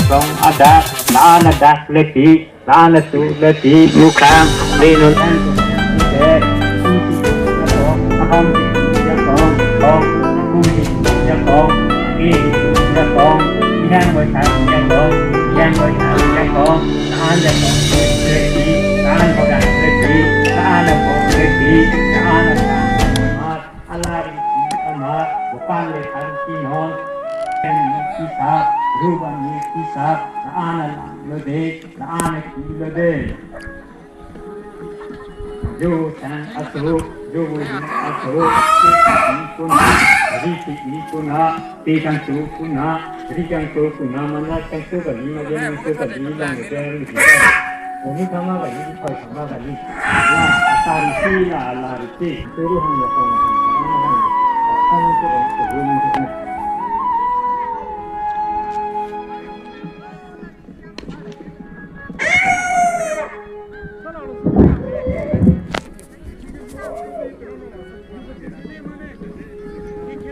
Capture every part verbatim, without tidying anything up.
Tong adak, la-an adak le ti, la-an asu le ti, mukhang, le non ang, le, isi, yakong, yakong, kong, isi, yakong, isi, yakong, yang boy sang, yakong, yang boy sang, yakong, la-an yakong, le ti, la-an bodak le ti, la-an yakong, le ti, la-an yakong. Alar isi amat, bupang le than kinon, pen ni kisap, ruban ni kisap, la-an alam lo de, la-an aki lo de. Jo sang aso, jo wujud aso, ti kuna, riti kuna, ti kangtu kuna, ri kangtu kuna, mana kangtu kali, majen kangtu kali, lang de. Kami sama kali, koi sama kali. Nah, asar isi, nah, alar isi. Turu hanya sama.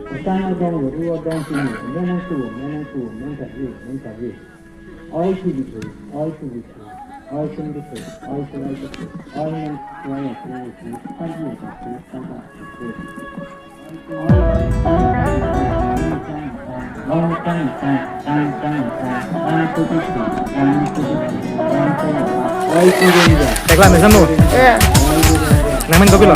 Utang adong, guru adong, sini. Menang tu, menang tu, menang tadi, menang tadi. Oi, sini tu, oi, sini tu, oi, sini tu, oi, sini tu, oi, yang, yang, yang, yang, yang, yang, yang, yang, yang, yang, Tekla mesam mo? Iya. Nang main kopilo?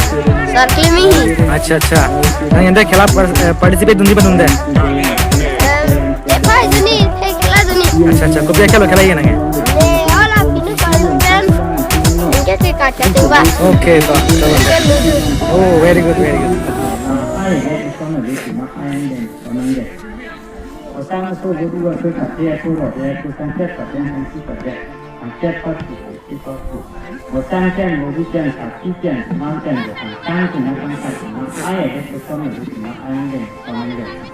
Sarkli mihi. Acha, acha. Nang ente khela par-, eh, participate dunji ba dunde? Em, eh, phai duni, eh, khela duni. Acha, acha. Kopi akhelo khela iye nang? Eh, ola pinu palu pen. Enke ke kacha tuba. Okay, to. Chalo. Oh, very good, very good. Osang aso, guru aso, kati aso, rode aso, sangket paten, sangsi paten, sangket pat, sangsi pat. Osang ken, guru ken, kati ken, man ken, osang ken, osang ken, ai, ai, osang ken, ai, ai, ai.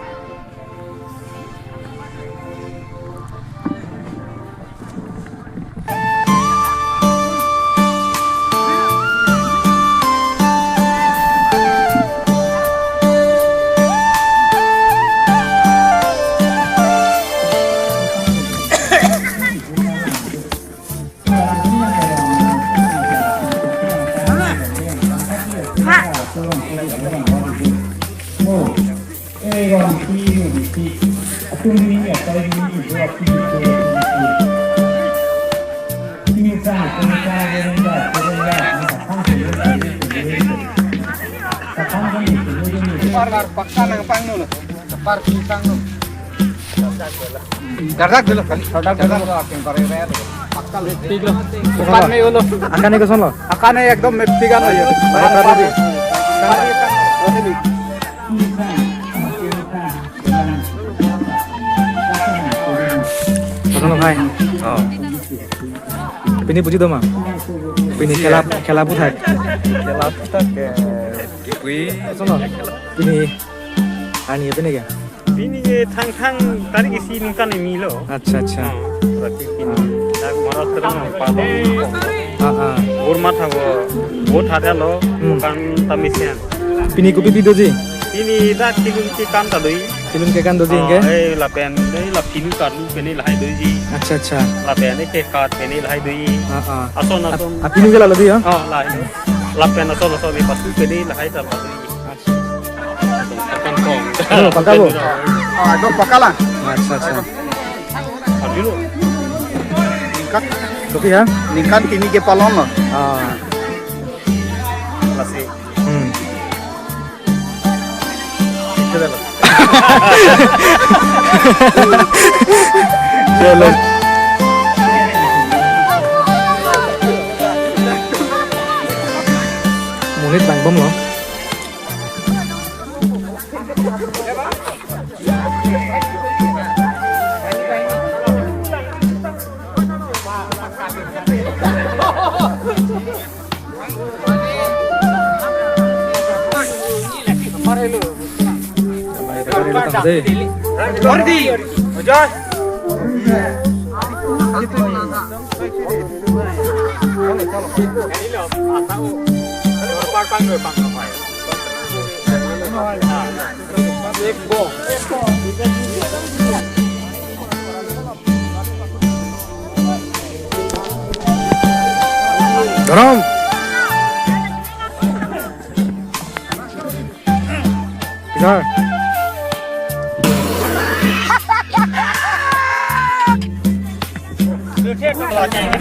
Pakka nang pangno lo. Pakka nang pangno. Dardak dulu kali. Dardak dulu. Pakka lo. Depan me ulo. Akan ke koson lo? Akan ekdom mepti kan lo ya. Koson lo, hai? Oh. Pini puji doma. Pini khela, khela puthak. Khela puthak ke. Koson lo? Pini. Ani pini ke? Pini ke thang thang tarik isi ningkan ini lo. Acha, acha. Oh, berarti pini. Ah. Dak marat terang padong. Ah, ah. Burma thabo, bo thada lo, hmm, bukan tamisian. Pini kopi pi doji? Pini dak kilun kekan ta doji. Kilun kekan doji, oh, ke? Eh, lapen, eh, la pinu karlu pene lahai doji. Acha, acha. Lapen, eh, kekat pene lahai doji. Ah, ah. Ason, ason. Ap-, apinu ke lalo di, ya? Oh, lahai. Lapen ason, ason, eh, pasu pene lahai ta doji. Acha. Akan kong. Oh, pakka bo? Ah, itu pakka lang. Acha, acha. Aduh. Ningkan. Kopi ya? Ningkan pini ke palon lo. Ah. Masih. Hmm. Itu dah lo. Jalan. Monit langbom lo. Dhorom. Sir.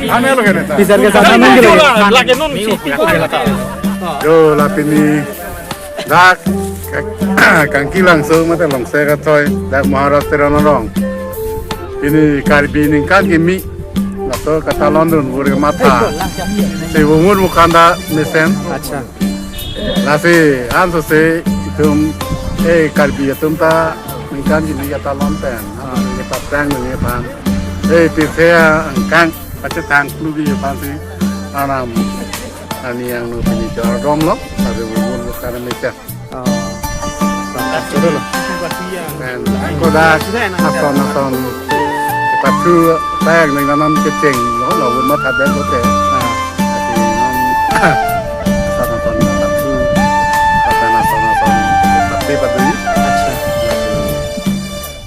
Kami alo kene ta. Pisar ke sana nang kilo. Lagi nun si. Yo, la pini dak Kangki Langso mate Longse Kathoi, dak Maharashtra Teron arong. Pini Karbi ningkan kimi laso katalon dunbur kematha. Si Vungut Mukhanda mesen. Acha. Lasi ansose itum, eh, Karbi atum ta ningkan kimi katalon pen, ah, kepaphrang dunji aphan, eh, pirthe angkang pachethang klubi aphansi aram ani angno pini jor dom lo, lasi Vungut Mukhanda mesen. Oh. Bakas dolo. Pen kodak ason ason pathu tayang ningkan non kecheng lo, lo Vungut Mukhanda lote. Ah. Ason ason pathu, ason ason pathu pathu. Acha.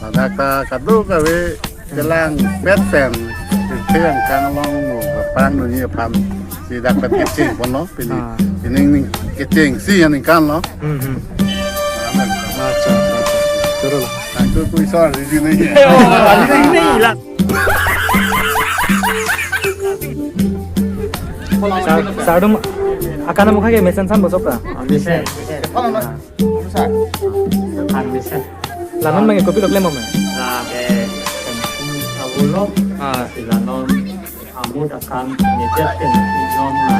Ladak ta kadokave kelang pet pen, kelang kanglong mo, pang dunji aphan si dak pet kecheng ponlo, pini, ah, pini ning kechengsi aningkan lo. Hmm, hmm. Acha, acha, acha. Turun. Aku kui soal di sini. Oh, di sini lah. Sar-, sardom, akan amu kage mesen san bosok ta? Mesen. Mesen. Lanon mangke kopi lo klem ma? Lake Kangki Langso. Ah. Lanon amut akan nyejet pen inom na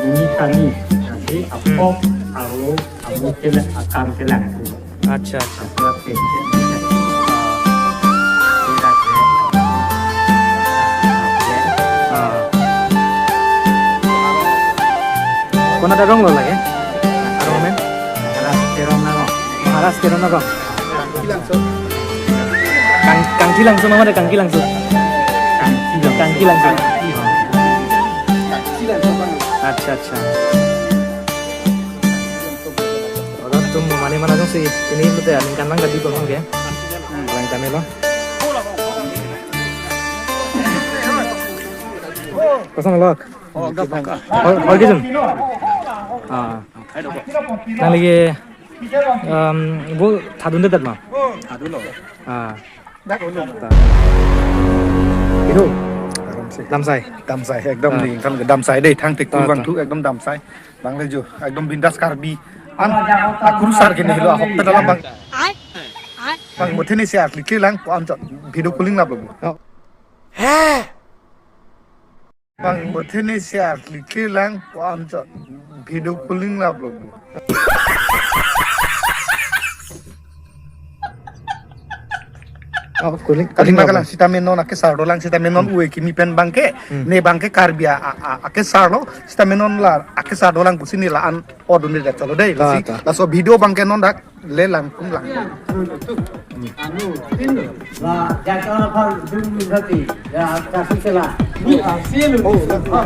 mini kani. Nanti apok aro amut kelang akan kelang. Acha, acha. Oke. Ah. Konat arong lo lake? Arong amen? Maharashtra arong. Maharashtra arong. Kang-, Kangki Langso, mama ada Kangki Langso. Kangki Langso. Kangki Langso. Acha, acha. Orang tuh mau mana-mana dong sih. Ini itu ya, ningkan lang tadi kok, ya. Lang kami lo. Kosong lo. Oh, oh, gitu. Ah. Nang lagi, em, bu thadun det ma? Thadun lo. Ah. Itu. Damsai. Damsai, ekdom. Ah. Ningkan ke damsai dei, thang tik. Ta, ta. Vangthu ekdom damsai. Bang le jo, ekdom bindas Karbi. An, akur sar kene helo ahok ta dalam bang. Bang, muthe ne share klik lang, ko-an chot video calling lap lo. Oh. He? Bang, muthe ne share klik lang, ko-an chot video calling lap lo. Oh, calling, calling lap lo. Kaling bang lang, sitame non akesar dolang, sitame non, hmm, ue kimi pen bangke, hmm, ne bangke Karbi a, a, a, akesar lo, sitame non la akesar dolang pusi ne la-an odun de cholo dei, ta, lasi, ta, laso video bangke non dak le lang kum lang. Anu, sinu. La, ya, kalau kau dulu nanti, ya, kasih sela. Ni, ah, sinu. Oh, oh.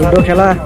Ludo khela.